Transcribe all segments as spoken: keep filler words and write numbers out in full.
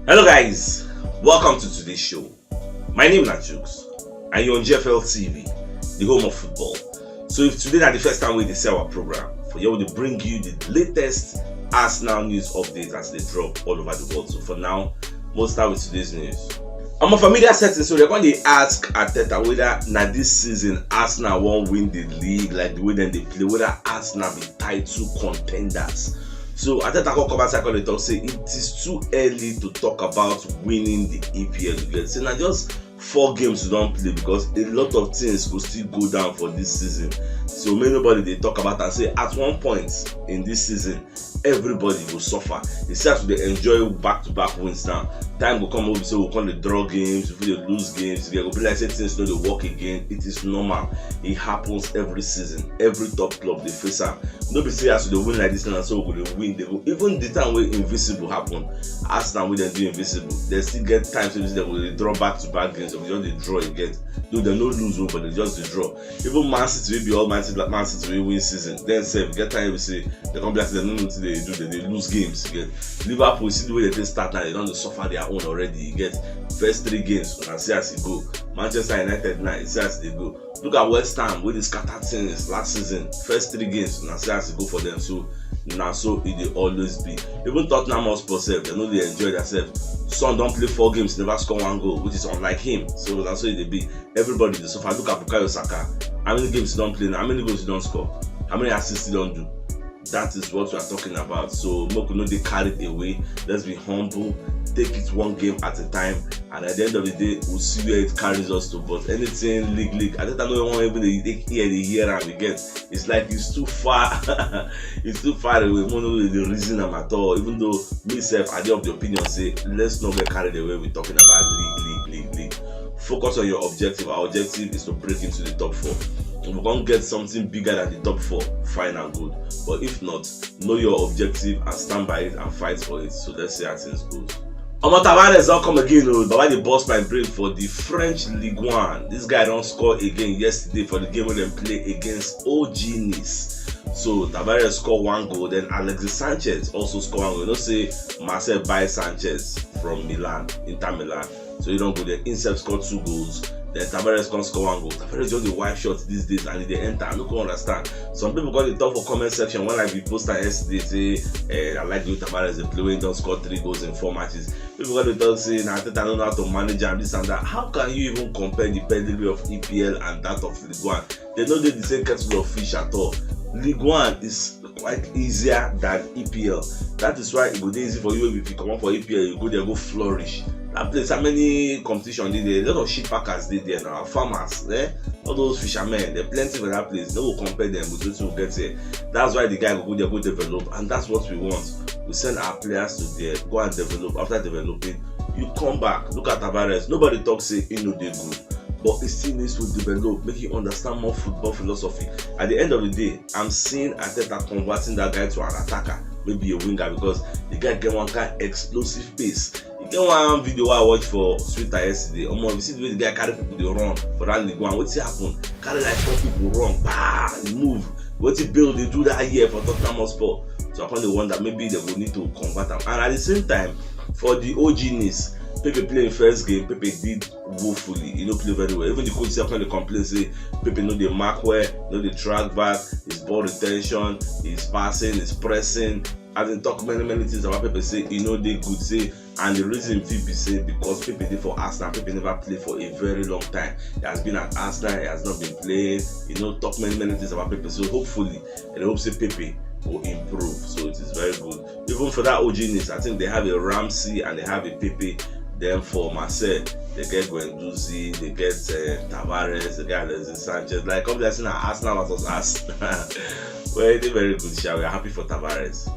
Hello guys, welcome to today's show. My name na Jukes and you're on G F L T V, the home of football. So if today na the first time we dey see our program, for here we dey bring you the latest Arsenal news updates as they drop all over the world. So for now, we'll start with today's news. I'm a familiar setting, so they're going to ask Arteta whether na this season Arsenal won't win the league like the way dem dey play, whether Arsenal be title contenders. So Arteta come come outside come dey talk say it is too early to talk about winning the E P L. You get say na just four games we don play because a lot of things go still go down for this season. So make nobody dey talk about am say at one point in this season everybody go suffer. You see as we dey enjoy back to back wins now, time go come wey be say we come dey draw games, we dey lose games, e go be like say things no dey work again. It is normal. It happens every season. Every top club dey face am. No be say as we dey win like this now, so we go dey win. They go, even the time wey Invincible happen, Arsenal wey dem do Invincible, dem still get times wey be say dem go dey draw back to back games, dem go just dey draw again. Though dem no lose o, but dem just dey draw. Even Man City wey be almighty Man City wey win season, dem sef get time wey be say dem come be like say dem no know wetin dem dey do, dem dey lose games. You get Liverpool, see the way dem take start now, dem don dey suffer their own already. You get first three games, una see as e go. Manchester United now, you see as e dey go. Look at West Ham wey dey scatter things last season. First three games, una see as e go for them. So na so e dey always be. Even Tottenham Hotspur sef, dem no dey enjoy themselves. Son don play four games, never score one goal, which is unlike him. So na so e dey be. Everybody dey suffer. Look at Bukayo Saka. How many games he don play now? How many goals he don score? How many assists he don do? That is what we are talking about. So make we no dey carried away. Let's be humble. Take it one game at a time. And at the end of the day, we'll see where it carries us to. But anything league, league, I don't know one even dey take hear dey hear am again. It's like it's too far. It's too far away. Mo no dey reason am at all. Even though me sef, I dey of the opinion say let's not get carried away with talking about league, league, league, league. Focus on your objective. Our objective is to break into the top four. If we can't get something bigger than the top four, fine and good. But if not, know your objective and stand by it and fight for it. So let's see how things goes. Omo, Tavares don come again o. Baba dey burst my brain for the French Ligue one. This guy don score again yesterday for the game wey dem play against O G Nice. So Tavares score one goal, then Alexis Sanchez also score one goal. You know say Marseille buy Sanchez from Milan, Inter Milan. So he don go there. Himself score two goals. Then Tavares come score one goal. Tavares just dey wipe shots these days and he dey enter. I no come understand. Some people come dey talk for comment section when I be post am yesterday say, eh, I like the way Tavares dey play when he don score three goals in four matches. People come dey talk say na Arteta no know how to manage am, this and that. How can you even compare the pedigree of E P L and that of Ligue one? They no dey the same kettle of fish at all. Ligue one is quite easier than E P L. That is why e go dey easy for you if you comot for E P L, you go there go flourish. That place, how many competition dey there? A lot of sheep packers dey there now, farmers, eh? All those fishermen, there plenty for that place. No go compare them with wetin we get here. That's why the guy go go there go develop, and that's what we want. We send our players to there, go and develop. After developing, you come back. Look at Tavares. Nobody talk say he no dey good, but he still needs to develop, make he understand more football philosophy. At the end of the day, I'm seeing Arteta converting that guy to an attacker, maybe a winger, because the guy get one kind explosive pace. You get one video wey I watch for Twitter yesterday. Omo, you see the way the guy carry people dey run for that Ligue one. Wetin happen? Carry like four people run, bah, he move. Wetin Bale dey do that year for Tottenham Hotspur? So I come dey wonder, maybe they go need to convert am. And at the same time, for the O G Nice, Pepe play him first game, Pepe did woefully. He no play very well. Even the coach sef come dey complain say Pepe no dey mark well, no dey track back, his ball retention, his passing, his pressing. As in talk many many things about Pepe, say he no dey good, say, and the reason fit be say because Pepe dey for Arsenal, Pepe never play for a very long time. He has been at Arsenal, he has not been playing. You know, talk many many things about Pepe. So hopefully, I dey hope say Pepe go improve. So it is very good. Even for that O G Nice, I think they have a Ramsey and they have a Pepe. Then for Marseille, they get Guendouzi, they get uh, Tavares, they get Alexis Sanchez. Like, obviously, now Arsenal versus Arsenal. Well, they very good, sha. We are happy for Tavares.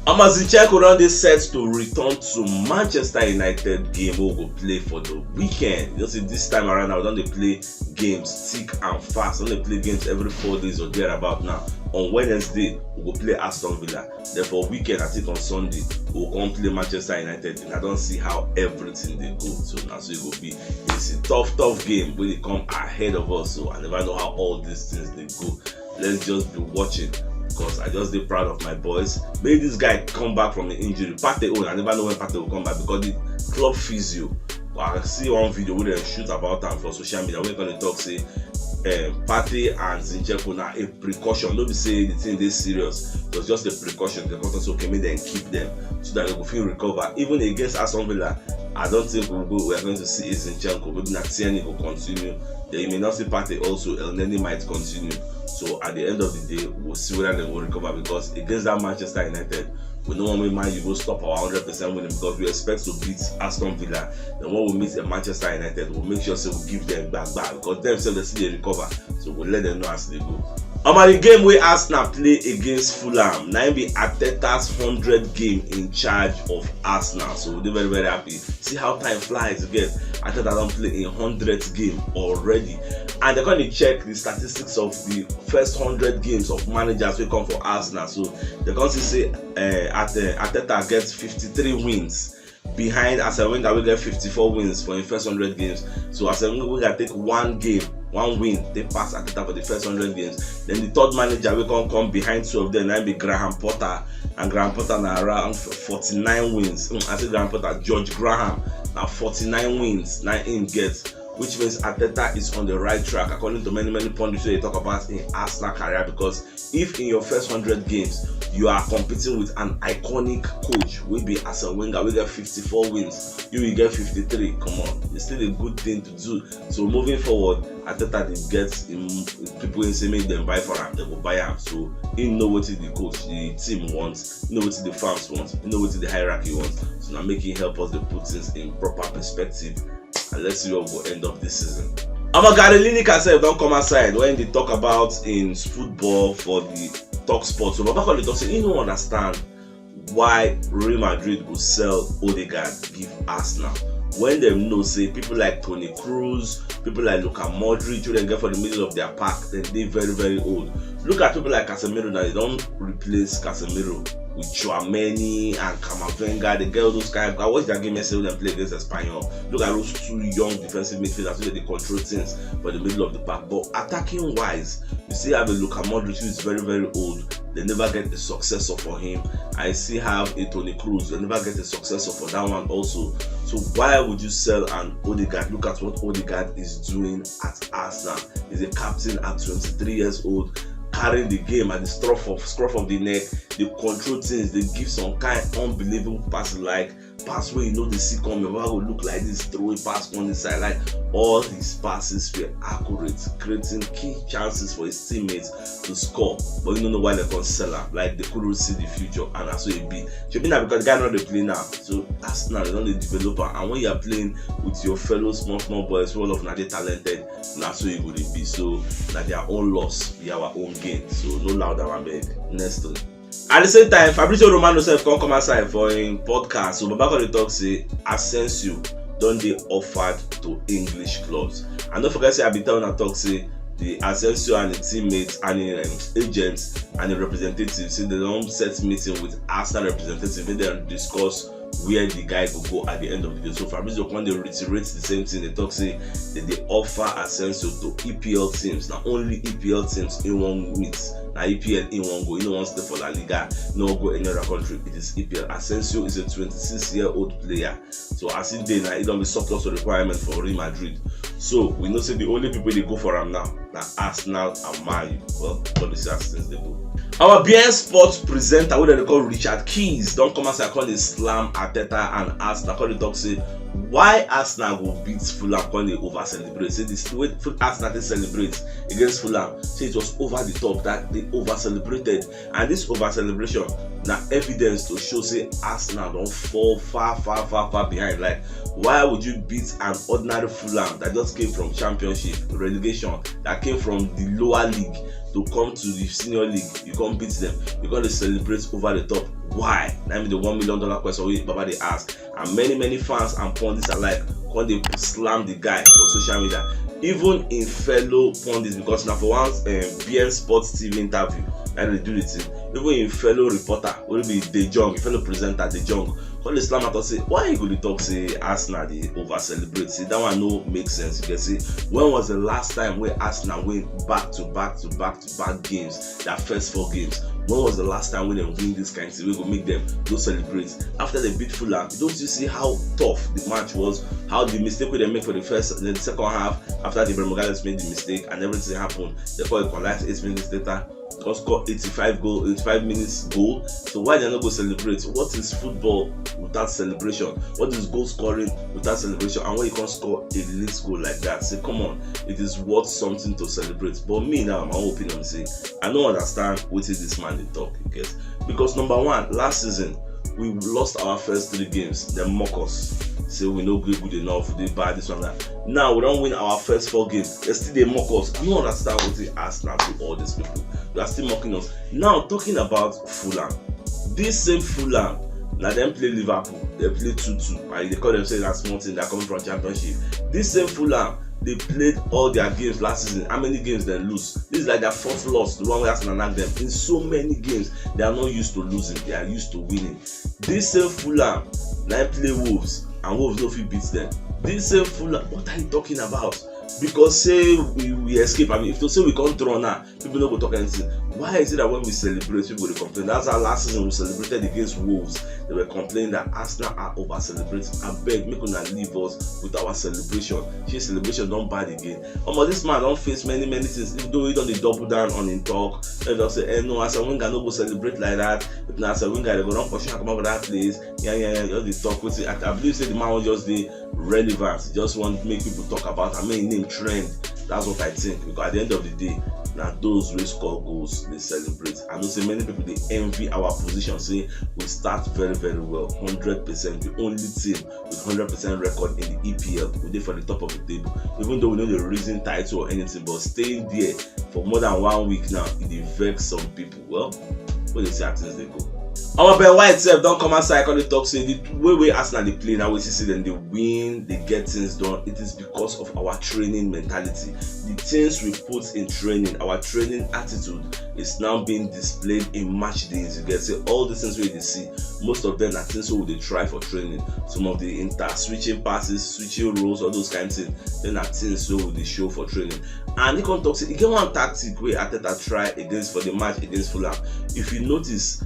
Omo, Zinchenko don dey set to return to Manchester United game wey we go play for the weekend. You know, see, this time around, I don dey play games thick and fast. I don dey play games every four days or thereabout now. On Wednesday, we go play Aston Villa. Then for weekend, I think on Sunday, we go come play Manchester United. And I don see how everything dey go. So na so e go be. It's a tough, tough game wey dey come ahead of us. So I never know how all these things dey go. Let's just be watching, because I just dey proud of my boys. Make this guy come back from an injury. Partey own, I never know when Partey will come back, because the, club physio. I see one video wey dem shoot about am for social media wey come dey talk say um, Partey and Zinchenko na a precaution. No be say the thing dey serious, it was just a precaution. Dem come talk say okay, make dem keep them so that they go fit recover. Even against Aston Villa, I don't think we go. We are going to see Zinchenko. Maybe na Tierney go continue. Then you may not see Partey also. Elneny might continue. So at the end of the day, we'll see whether they will recover because against that Manchester United, we no wan make Man U go stop our hundred percent winning because we expect to beat Aston Villa. Then when we meet a Manchester United, we'll make sure say we give them back back because them sef dey still dey recover. So we'll let them know as they go. Omo, the game wey Arsenal play against Fulham, na im be Arteta's hundred game in charge of Arsenal. So we dey very very happy. See how time flies again. Arteta don play im hundredth game already. And dem come dey check the statistics of the first hundred games of managers wey come for Arsenal. So dem come see say uh, Arteta get fifty-three wins behind Arsene Wenger wey get fifty-four wins for im first hundred games. So Arsene Wenger take one game, one win, take pass Arteta for the first hundred games. Then the third manager wey come come behind two of them na im be Graham Potter, and Graham Potter na around forty-nine wins. Mm, I say Graham Potter, George Graham na forty-nine wins na im get, which means Arteta is on the right track according to many many pundits wey dey talk about im Arsenal career because if in your first hundred games you are competing with an iconic coach wey be Arsene Wenger wey get fifty-four wins, you you get fifty-three, come on, it's still a good thing to do. So moving forward, Arteta dey get im people wey say make dem buy for am, dem go buy am. So he know wetin the coach, the team wants, he know wetin the fans want, he know wetin the hierarchy wants. So na make him help us dey put things in proper perspective and let's see what go end up this season. Omo, Gary Lineker sef don come outside when dey talk about im football for the talk sport. So Baba come dey talk say he no understand why Real Madrid go sell Odegaard give Arsenal when dem know say people like Toni Kroos, people like Luka Modric wey dem get for the middle of their park, dem dey very very old. Look at people like Casemiro now, they don replace Casemiro with Tchouameni and Camavinga. They get all those kind of, I watch that game yesterday when dem play against Espanyol. Look at those two young defensive midfielders wey dey control things for the middle of the park. But attacking wise, you still have a Luka Modric who is very very old. They never get a successor for him. I still have a Toni Kroos. They never get a successor for that one also. So why would you sell an Odegaard? Look at what Odegaard is doing at Arsenal. He's a captain at twenty-three years old, carrying the game at the scruff of scruff of the neck. They control things. They give some kind unbelievable passes like pass wey you no dey see coming. Baba go look like this, throw a pass on the side. Like all his passes were accurate, creating key chances for his teammates to score. But you no know why they come sell am. Like they couldn't see the future, and na so e be. Shebi na because the guy no dey play now. So Arsenal don dey develop am, and when you are playing with your fellow small small boys, all of una dey talented, na so e go dey be. So na their own loss be our own gain. So no loud am abeg. Next thing. At the same time, Fabrizio Romano sef come come outside for im podcast. So Baba come dey talk say Asensio don dey offered to English clubs. And don't forget say I bin tell una talk say the Asensio and the teammates and the um, agents and the representatives say they don set meeting with Arsenal representatives make dem discuss where the guy go go at the end of the day. So Fabrizio come dey reiterate the same thing. They talk say they dey offer Asensio to E P L teams. Na only E P L teams he wan meet. Na E P L he wan go. He no wan stay for La Liga. No go any other country. It is E P L. Asensio is a twenty-six year old player. So as he dey now, he don be surplus to requirement for Real Madrid. So we know say the only people they go for am now na Arsenal and Man U. Well, God dey see as things dey go. Our B N Sports presenter wey dem dey call Richard Keys don come outside come dey slam Arteta and Arsenal, come dey talk say why Arsenal go beat Fulham, come dey over celebrate. Say this way Arsenal dey celebrate against Fulham, say it was over the top, that they over celebrated, and this over celebration na evidence to show say Arsenal don fall far far far far behind. Like why would you beat an ordinary Fulham that just came from championship relegation, that came from the lower league to come to the senior league? You come beat them, you come dey celebrate over the top. Why? Na im be the one million dollar question wey Baba dey ask. And many many fans and pundits alike come dey slam the guy for social media. Even im fellow pundits, because na for one um, B N Sports T V interview na dey do the thing. Even im fellow reporter wey be De Jong, im fellow presenter De Jong, come dey slam am talk say why you go dey talk say Arsenal dey over celebrate? Say that one no make sense. You get say when was the last time wey Arsenal win back to back to back to back games, their first four games? When was the last time when they win this kind of thing? We go make them go celebrate after they beat Fulham. Don't you see how tough the match was? How the mistake wey dem make for the first, the second half, after the Ibrahim Magalhaes made the mistake and everything happened, they call equalize eight minutes later. Come score eighty-five goal, eighty-five minutes goal. So why they not go celebrate? What is football without celebration? What is goal scoring without celebration? And when you can't score a late goal like that, say, come on, it is worth something to celebrate. But me now, my own opinion say, I don't understand what this man dey talk, you get? Because number one, last season, we lost our first three games. They mock us. Say we no good, good enough, we dey bad, this one, that. Now we don't win our first four games. They still dey mock us. I don't understand what they ask now to all these people. They are still mocking us. Now, talking about Fulham, this same Fulham, now them play Liverpool. They play two two. And they call themselves that small team that coming from Championship. This same Fulham, they played all their games last season. How many games they lose? This is like their fourth loss, the one where Arsenal knocked them in so many games. They are not used to losing, they are used to winning. This same Fulham, now play Wolves, and Wolves no fit beat them. This same Fulham, what are you talking about? Because say we, we escape, I mean, if to say we can't draw now, people no go talk anything. Why is it that when we celebrate, people dey complain? That's how last season we celebrated against Wolves. They were complaining that Arsenal are over celebrating. I beg, make una leave us with our celebration. Shey celebration don bad again? Omo, this man don face many, many things. Even though he don dey double down on him talk, he don say, eh, no, as a winger, no go celebrate like that. If na as a winger, they go don pursue am comot for that place. Yeah, yeah, yeah, just dey talk wetin. I, I believe say the man wan just dey relevant, just want make people talk about am, make him name trend. That's what I think, because at the end of the day, na those wey score goals dey celebrate. I know say many people dey envy our position, say we start very, very well, hundred percent, the only team with hundred percent record in the E P L. We dey for the top of the table, even though we no dey reason title or anything, but staying there for more than one week now, e dey vex some people. Well, we dey see how things dey go. Our Ben White sef don come outside, come dey talk say the way wey Arsenal dey play now, we see say dem dey win, dey get things done. It is because of our training mentality. The things we put in training, our training attitude is now being displayed in match days. You get say all the things wey you dey see, most of them na things wey we dey try for training. Some of the inter switching passes, switching roles, all those kind of things, then na things wey we dey show for training. And he come talk say e get one tactic wey Arteta try against, for the match against Fulham. If you notice,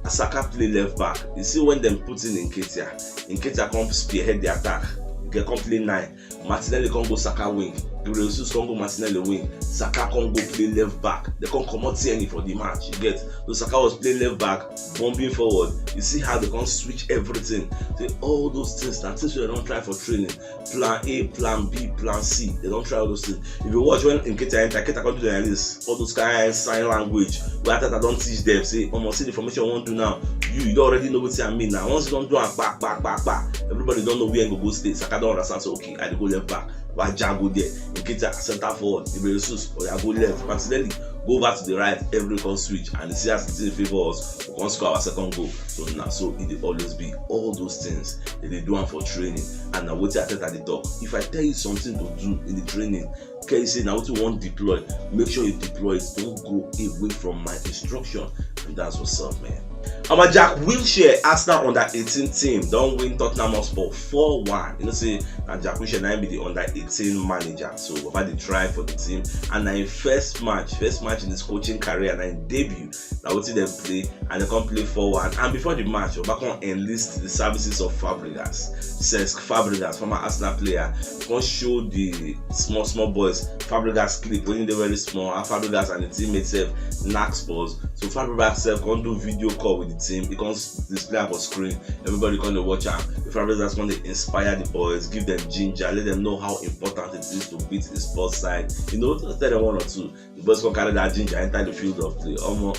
Saka play left back. You see when dem put in Nketiah, Nketiah come spearhead the attack. Dem come play nine. Martinelli come go Saka wing. Gabriel Jesus come go Martinelli wing. Saka come go play left back. They come comot Tierney for the match. You get? So Saka was playing left back, bombing forward. You see how they come switch everything. Say all those things, na things wey dem don try for training. Plan A, plan B, plan C. They don try all those things. If you watch when Nketiah enter, Nketiah come do like this. All those kind sign language wey Arteta don teach them. Say, omo, see the formation we wan do now. You, you don already know wetin I mean now. Once you don do am, kpa, kpa, kpa, kpa, everybody don know where he go go stay. Saka don understand. So, okay, I dey go left back. Why Jago there? Nketiah center forward. Gabriel Jesus, oya go left. Martinelli go back to the right. Every come switch, and you see as the thing favour us, we come score our second goal. So na so e dey always be. All those things, they dey do am for training, and na wetin Arteta dey talk. If I tell you something to do in the training, tell you say na wetin you wan deploy, make sure you deploy it. Don't go away from my instruction, and that's what's up, man. Omo, Jack Wilshere, Arsenal under eighteen team, don win Tottenham Hotspur four one. You know say na Jack Wilshere na him be the under eighteen manager. So Baba dey try for the team, and na him first match, first match in his coaching career, na him debut. Na wetin dem play, and they come play four one. And before the match, Baba come enlist the services of Fabregas, Cesc Fabregas, former Arsenal player. Come show the small, small boys Fabregas clip when they very small, and Fabregas and the teammates sef knack Spurs. So Fabregas sef come do video call with the team. He come s-, display am for screen. Everybody come dey watch am. Fabregas come dey inspire the boys, give them ginger, let them know how important it is to beat the Spurs side. You know, just tell them one or two. The boys come carry that ginger enter the field of play. Omo,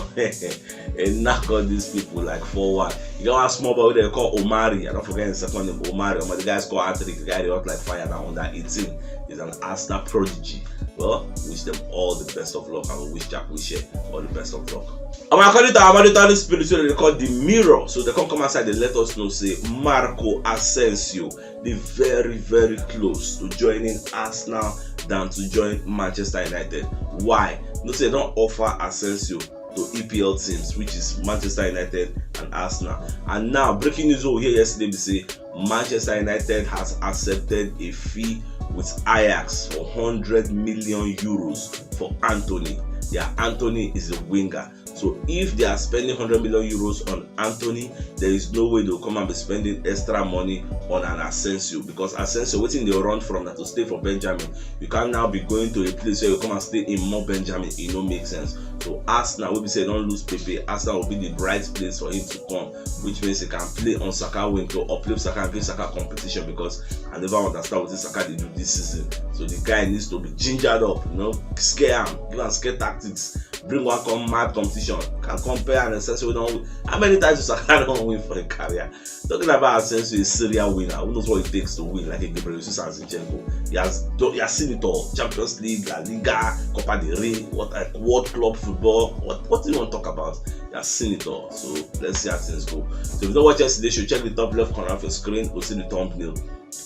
he knack all these people like four one. You got one small boy wey they call Omari. I don't forget his second name, Omari. Omo, the guy score hat-trick. The guy dey hot like fire now under eighteen. He's an Arsenal prodigy. Well, wish them all the best of luck, and we wish Jack Wilshere all the best of luck. Omo, according to our monitoring spirit, so they call the Mirror. So they come, come outside, they let us know say Marco Asensio dey very, very close to joining Arsenal than to join Manchester United. Why? No say they don offer Asensio to E P L teams, which is Manchester United and Arsenal. And now, breaking news wey we hear yesterday be say Manchester United has accepted a fee with Ajax for hundred million euros for Antony. Yeah, Antony is a winger. So if they are spending one hundred million euros on Antony, there is no way they'll come and be spending extra money on an Asensio, because Asensio, wetin dey run from na to stay for Benjamin. You can't now be going to a place where you come and stay in more Benjamin. It no make sense. So Arsenal, wey be say don lose Pepe, Arsenal will be the right place for him to come, which means he can play on Saka wing to uplift Saka and give Saka competition, because I never understand wetin Saka dey do this season. So the guy needs to be gingered up, you know, scare am, give am scare tactics, bring one come mad competition, can compare and assess wey don win. How many times Saka don win for a career? Talking about Asensio, a serial winner who knows what it takes to win, like a Gabriel Jesus and Zinchenko. He has done, he has seen it all: Champions League, La Liga, Copa del Rey, what, like, World Club football. What what do you want to talk about? He has seen it all. So let's see how things go. So if you don't watch yesterday show, check the top left corner of your screen. We'll see the thumbnail.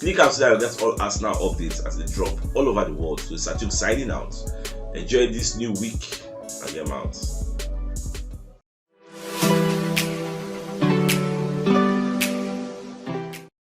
Click am so that you get all Arsenal updates as they drop all over the world. So it's Satuk signing out. Enjoy this new week. I am out.